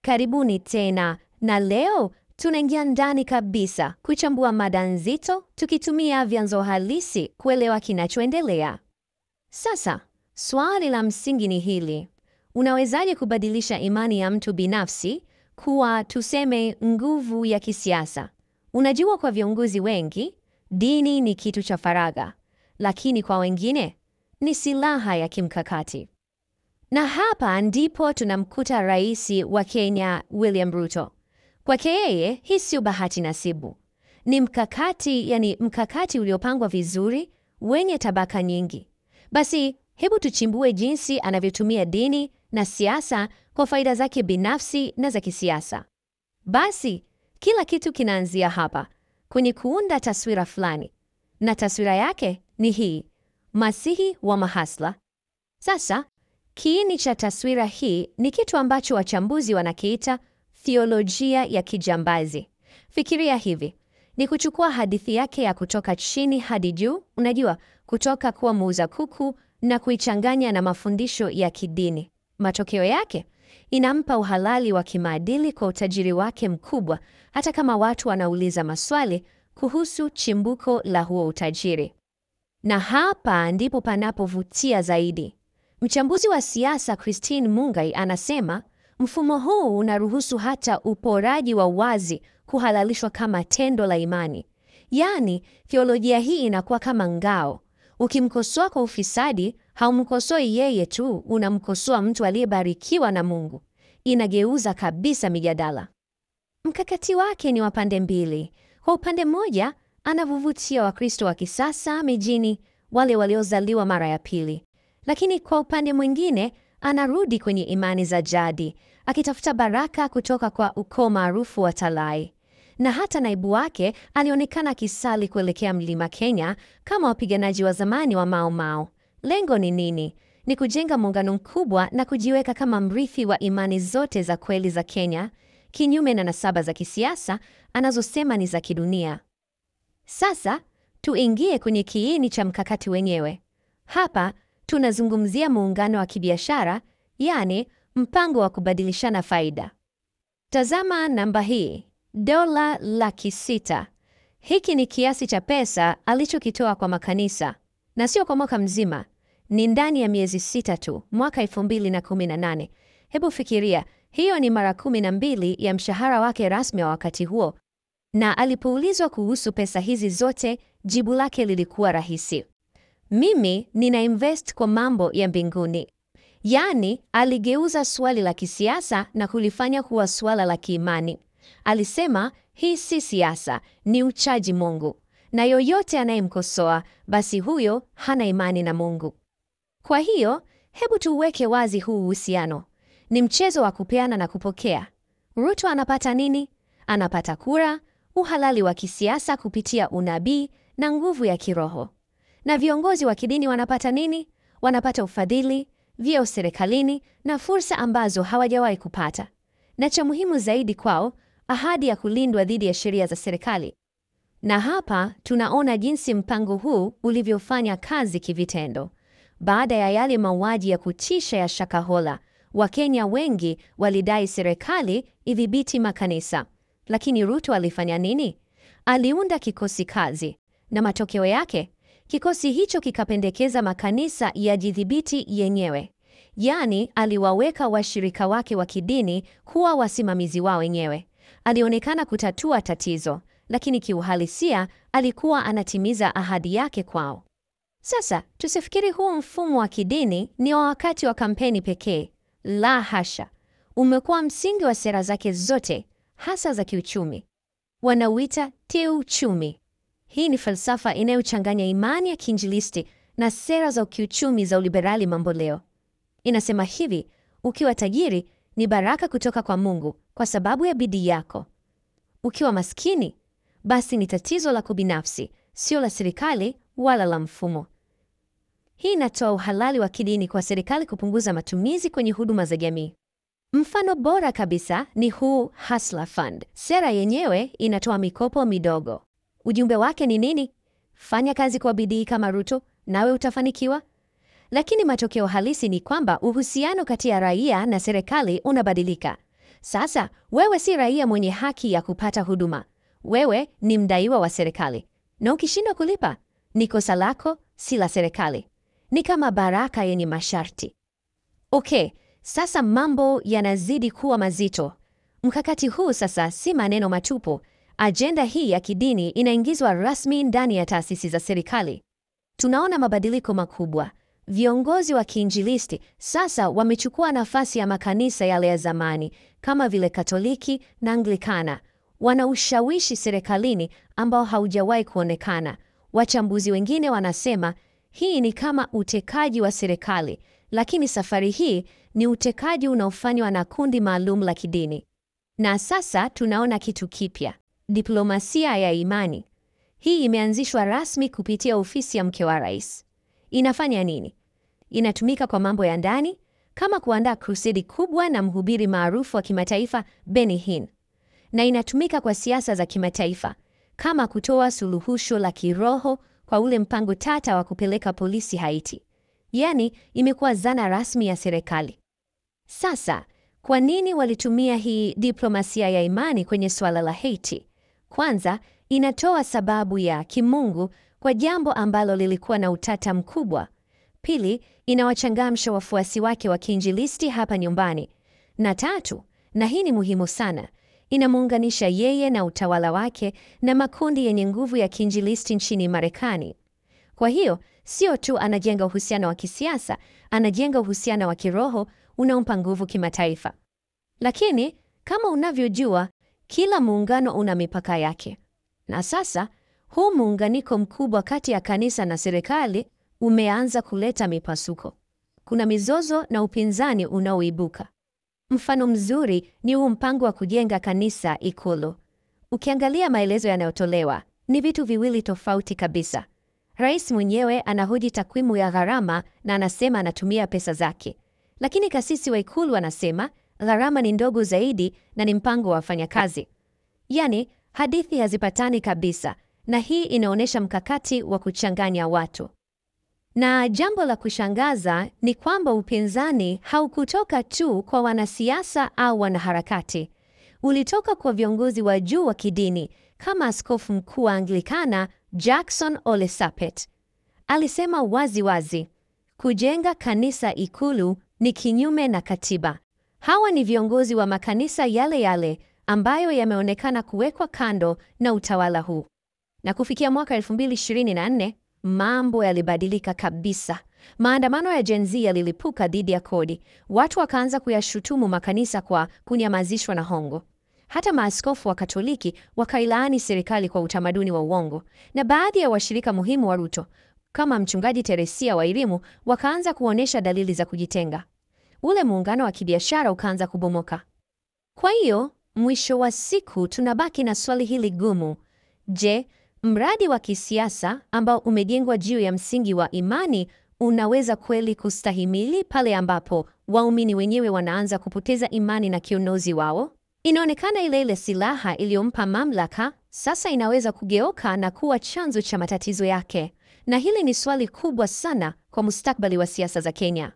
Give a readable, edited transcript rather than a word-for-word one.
Karibuni tena, na leo tunaingia ndani kabisa kuchambua mada nzito tukitumia vyanzo halisi kuelewa kinachoendelea. Sasa, swali la msingi ni hili: unawezaje kubadilisha imani ya mtu binafsi kuwa, tuseme, nguvu ya kisiasa? Unajua, kwa viongozi wengi dini ni kitu cha faragha, lakini kwa wengine ni silaha ya kimkakati. Na hapa ndipo tunamkuta Rais wa Kenya William Ruto. Kwake yeye hii sio bahati nasibu, ni mkakati, yani mkakati uliopangwa vizuri, wenye tabaka nyingi. Basi hebu tuchimbue jinsi anavyotumia dini na siasa kwa faida zake binafsi na za kisiasa. Basi kila kitu kinaanzia hapa kwenye kuunda taswira fulani, na taswira yake ni hii: Masihi wa mahasla. Sasa kiini cha taswira hii ni kitu ambacho wachambuzi wanakiita theolojia ya kijambazi. Fikiria hivi: ni kuchukua hadithi yake ya kutoka chini hadi juu, unajua, kutoka kuwa muuza kuku na kuichanganya na mafundisho ya kidini. Matokeo yake inampa uhalali wa kimaadili kwa utajiri wake mkubwa, hata kama watu wanauliza maswali kuhusu chimbuko la huo utajiri. Na hapa ndipo panapovutia zaidi. Mchambuzi wa siasa Christine Mungai anasema mfumo huu unaruhusu hata uporaji wa wazi kuhalalishwa kama tendo la imani. Yaani, theolojia hii inakuwa kama ngao. Ukimkosoa kwa ufisadi, haumkosoi yeye tu, unamkosoa mtu aliyebarikiwa na Mungu. Inageuza kabisa mijadala. Mkakati wake ni wa pande mbili. Kwa upande mmoja, anavuvutia Wakristo wa kisasa mijini, wale waliozaliwa mara ya pili. Lakini kwa upande mwingine, anarudi kwenye imani za jadi, akitafuta baraka kutoka kwa ukoo maarufu wa Talai. Na hata naibu wake alionekana akisali kuelekea Mlima Kenya kama wapiganaji wa zamani wa Mau Mau. Lengo ni nini? Ni kujenga muungano mkubwa na kujiweka kama mrithi wa imani zote za kweli za Kenya, kinyume na nasaba za kisiasa anazosema ni za kidunia. Sasa tuingie kwenye kiini cha mkakati wenyewe. Hapa tunazungumzia muungano wa kibiashara, yaani mpango wa kubadilishana faida. Tazama namba hii, dola 600,000. Hiki ni kiasi cha pesa alichokitoa kwa makanisa, na sio kwa mwaka mzima, ni ndani ya miezi 6 tu, mwaka 2018. Hebu fikiria, hiyo ni mara 12 ya mshahara wake rasmi wa wakati huo. Na alipoulizwa kuhusu pesa hizi zote, jibu lake lilikuwa rahisi: mimi nina invest kwa mambo ya mbinguni. Yaani, aligeuza swali la kisiasa na kulifanya kuwa swala la kiimani. Alisema hii si siasa, ni uchaji Mungu, na yoyote anayemkosoa basi huyo hana imani na Mungu. Kwa hiyo, hebu tuweke wazi huu uhusiano. Ni mchezo wa kupeana na kupokea. Ruto anapata nini? Anapata kura, uhalali wa kisiasa kupitia unabii na nguvu ya kiroho. Na viongozi wa kidini wanapata nini? Wanapata ufadhili, vyeo serikalini na fursa ambazo hawajawahi kupata. Na cha muhimu zaidi kwao, ahadi ya kulindwa dhidi ya sheria za serikali. Na hapa tunaona jinsi mpango huu ulivyofanya kazi kivitendo. Baada ya yale mauaji ya kutisha ya Shakahola, Wakenya wengi walidai serikali idhibiti makanisa. Lakini Ruto alifanya nini? Aliunda kikosi kazi, na matokeo yake kikosi hicho kikapendekeza makanisa yajidhibiti yenyewe. Yaani, aliwaweka washirika wake wa kidini kuwa wasimamizi wao wenyewe. Alionekana kutatua tatizo, lakini kiuhalisia alikuwa anatimiza ahadi yake kwao. Sasa tusifikiri huu mfumo wa kidini ni wa wakati wa kampeni pekee. La hasha, umekuwa msingi wa sera zake zote, hasa za kiuchumi. Wanauita teuchumi. Hii ni falsafa inayochanganya imani ya kiinjilisti na sera za kiuchumi za uliberali mamboleo. Inasema hivi: ukiwa tajiri ni baraka kutoka kwa Mungu kwa sababu ya bidii yako. Ukiwa maskini, basi ni tatizo lako binafsi, sio la serikali wala la mfumo. Hii inatoa uhalali wa kidini kwa serikali kupunguza matumizi kwenye huduma za jamii. Mfano bora kabisa ni huu Hustler Fund. Sera yenyewe inatoa mikopo midogo. Ujumbe wake ni nini? Fanya kazi kwa bidii kama Ruto, nawe utafanikiwa. Lakini matokeo halisi ni kwamba uhusiano kati ya raia na serikali unabadilika. Sasa wewe si raia mwenye haki ya kupata huduma, wewe ni mdaiwa wa serikali, na ukishindwa kulipa ni kosa lako, si la serikali. Ni kama baraka yenye masharti. Okay, sasa mambo yanazidi kuwa mazito. Mkakati huu sasa si maneno matupu. Ajenda hii ya kidini inaingizwa rasmi ndani ya taasisi za serikali. Tunaona mabadiliko makubwa. Viongozi wa kiinjilisti sasa wamechukua nafasi ya makanisa yale ya zamani kama vile Katoliki na Anglikana. Wana ushawishi serikalini ambao haujawahi kuonekana. Wachambuzi wengine wanasema hii ni kama utekaji wa serikali, lakini safari hii ni utekaji unaofanywa na kundi maalum la kidini. Na sasa tunaona kitu kipya, diplomasia ya imani. Hii imeanzishwa rasmi kupitia ofisi ya mke wa rais. Inafanya nini? Inatumika kwa mambo ya ndani kama kuandaa krusedi kubwa na mhubiri maarufu wa kimataifa Benny Hinn, na inatumika kwa siasa za kimataifa kama kutoa suluhisho la kiroho kwa ule mpango tata wa kupeleka polisi Haiti. Yaani, imekuwa zana rasmi ya serikali. Sasa, kwa nini walitumia hii diplomasia ya imani kwenye suala la Haiti? Kwanza, inatoa sababu ya kimungu kwa jambo ambalo lilikuwa na utata mkubwa. Pili, inawachangamsha wafuasi wake wa kiinjilisti hapa nyumbani. Na tatu, na hii ni muhimu sana, inamuunganisha yeye na utawala wake na makundi yenye nguvu ya kiinjilisti nchini Marekani. Kwa hiyo, sio tu anajenga uhusiano wa kisiasa, anajenga uhusiano wa kiroho unaompa nguvu kimataifa. Lakini kama unavyojua, kila muungano una mipaka yake. Na sasa huu muunganiko mkubwa kati ya kanisa na serikali umeanza kuleta mipasuko. Kuna mizozo na upinzani unaoibuka. Mfano mzuri ni huu mpango wa kujenga kanisa Ikulu. Ukiangalia maelezo yanayotolewa, ni vitu viwili tofauti kabisa. Rais mwenyewe anahoji takwimu ya gharama na anasema anatumia pesa zake, lakini kasisi wa Ikulu anasema gharama ni ndogo zaidi na ni mpango wa wafanyakazi. Yaani, hadithi hazipatani kabisa, na hii inaonyesha mkakati wa kuchanganya watu. Na jambo la kushangaza ni kwamba upinzani haukutoka tu kwa wanasiasa au wanaharakati. Ulitoka kwa viongozi wa juu wa kidini kama askofu mkuu wa Anglikana Jackson Ole Sapit. Alisema wazi wazi, kujenga kanisa Ikulu ni kinyume na katiba. Hawa ni viongozi wa makanisa yale yale ambayo yameonekana kuwekwa kando na utawala huu. Na kufikia mwaka 2024, mambo yalibadilika kabisa. Maandamano ya Gen Z yalilipuka dhidi ya kodi. Watu wakaanza kuyashutumu makanisa kwa kunyamazishwa na hongo. Hata maaskofu wa Katoliki wakailaani serikali kwa utamaduni wa uongo, na baadhi ya washirika muhimu wa Ruto kama mchungaji Teresia wa Irimu wakaanza kuonyesha dalili za kujitenga. Ule muungano wa kibiashara ukaanza kubomoka. Kwa hiyo, mwisho wa siku tunabaki na swali hili gumu. Je, mradi wa kisiasa ambao umejengwa juu ya msingi wa imani unaweza kweli kustahimili pale ambapo waumini wenyewe wanaanza kupoteza imani na kiongozi wao? Inaonekana ile ile silaha iliyompa mamlaka sasa inaweza kugeuka na kuwa chanzo cha matatizo yake. Na hili ni swali kubwa sana kwa mustakabali wa siasa za Kenya.